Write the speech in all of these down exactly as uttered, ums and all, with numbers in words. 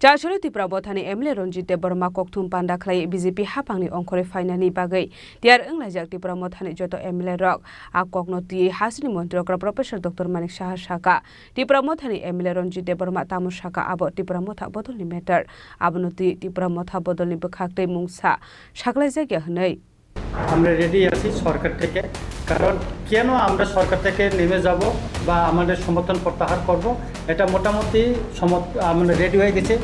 Chasolo Tipra Mothani M L A Ranjit Debbarma kokthum panda khlai B J P haphangni ongkhorwi phainani bagwi tiyar wnglaijak Tipra Mothani joto M L A rok. A kokno twiwi hasteni montri okra Professor Doctor Manik Saha sakha, Tipra Mothani M L A Ranjit Debbarma tamo sakha abo Tipra Motha bodolni matter. Abono twiwi Tipra Motha bodolni bwkhak tei mungsa saklaijakya hwnwi. আমরা রেডি আছি সরকার থেকে, কারণ কেন আমরা সরকার থেকে নেমে যাব বা আমাদের সমর্থন প্রত্যাহার করব, এটা মোটামুটি সমর্থ-, আমরা রেডি হয়ে গেছি।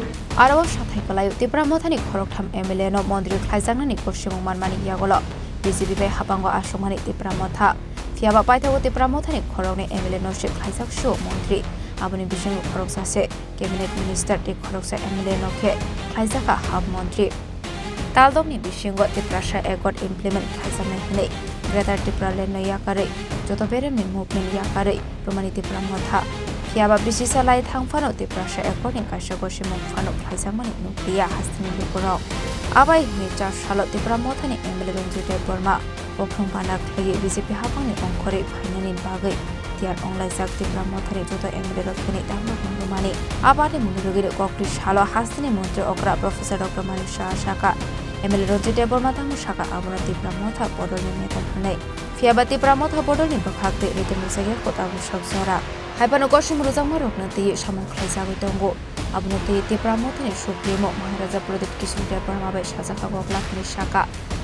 Aro sathai kwlaio Tipra Mothani khoroktham M L A no montri khlaijaknani kosimung manmani yagulo B J P bai habango aswkmani Tipra Motha. Phiyaba paithago Tipra Mothani khoroknwi M L A no se khlaijak sio montri. Aboni bisingo khoroksa se Cabinet Minister tei khoroksa M L A no khe khlaijakha hap montri. Taldongni bisingo Tiprasa Accord implement khlaijaknai hwnwi Greater Tipraland no yakarwi joto beremni movement yakarwi rwmani Tipra Motha. Phiyaba bisisa lai thang phano Tiprasa Accord ni kaisa gosimung phano khlaijakmani nukliya hasteni lukurok. Abai hwnwi char salo Tipra Mothani M L A Ranjit Debbarma kokthum panda khlaiwi B J P haphangni ongkhorwi phainani bagwi tiyar wnglaijak Tipra Mothani joto M L A rok thani tamo hwnrwmani. Aboni mungwi rwgwi koktwi salo hasteni montri okra Professor Doctor Manik Saha sakha, M L A Ranjit Debbarma tamo sakha abono Tipra Motha bodolni matter hwnwi. Phiyaba Tipra Motha bodolni bwkhak tei written rwjakya kwtal bwswk jora. Haiphano kosom rwjakmarokno twiwi samung khlaijagwi tongo. Abono twiwi Tipra Mothani Supremo Maharaja Pradyut Kishore Debbarma bai sajakha kokla hwnwi sakha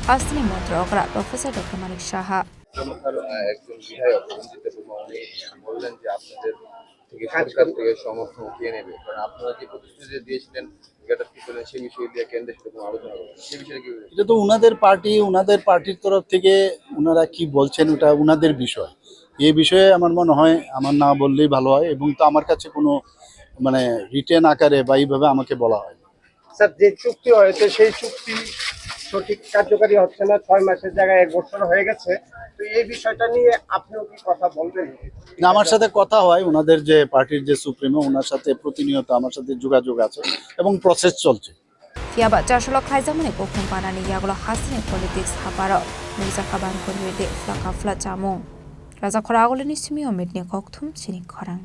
hasteni montri okra Professor Doctor Manik Saha. আমার, আহ, একজন বিধায়ক রঞ্জিত দেববর্মা উনি বললেন যে আপনাদের থেকে সরকার থেকে সমর্থন উঠিয়ে নেবে, কারণ আপনারা যে প্রতিশ্রুতি দিয়েছিলেন গ্রেটার ত্রিপুরা সেই বিষয়ে দিয়ে কেন্দ্রের সাথে কোনো আলোচনা করবেন, সেই বিষয়ে কি? এটা তো ওনাদের পার্টি, ওনাদের পার্টির তরফ থেকে ওনারা কি বলছেন ওটা ওনাদের বিষয়। এই বিষয়ে আমার মনে হয় আমার না বললেই ভালো হয়, এবং তো আমার কাছে কোনো মানে রিটেন আকারে বা এইভাবে আমাকে বলা হয়নি। স্যার, যে চুক্তি হয়েছে সেই চুক্তি সঠিক কার্যকারী হচ্ছে না, ছয় মাসের জায়গায় এক বছর হয়ে গেছে। তো এই বিষয়টা নিয়ে আপনিও কি কথা বলবেন? না, আমার সাথে কথা হয়, ওনাদের যে পার্টির যে সুপ্রিমো, ওনার সাথে প্রতিনিয়ত আমার সাথে যোগাযোগ আছে এবং প্রসেস চলছে। Phiyaba chasolo khlaijakmani kokthum panani yagulo hasteni politics haparo nukjakha bangkon rede phlaka phla chamung. Raja khoro agulini simi omitni kokthum chini khorang.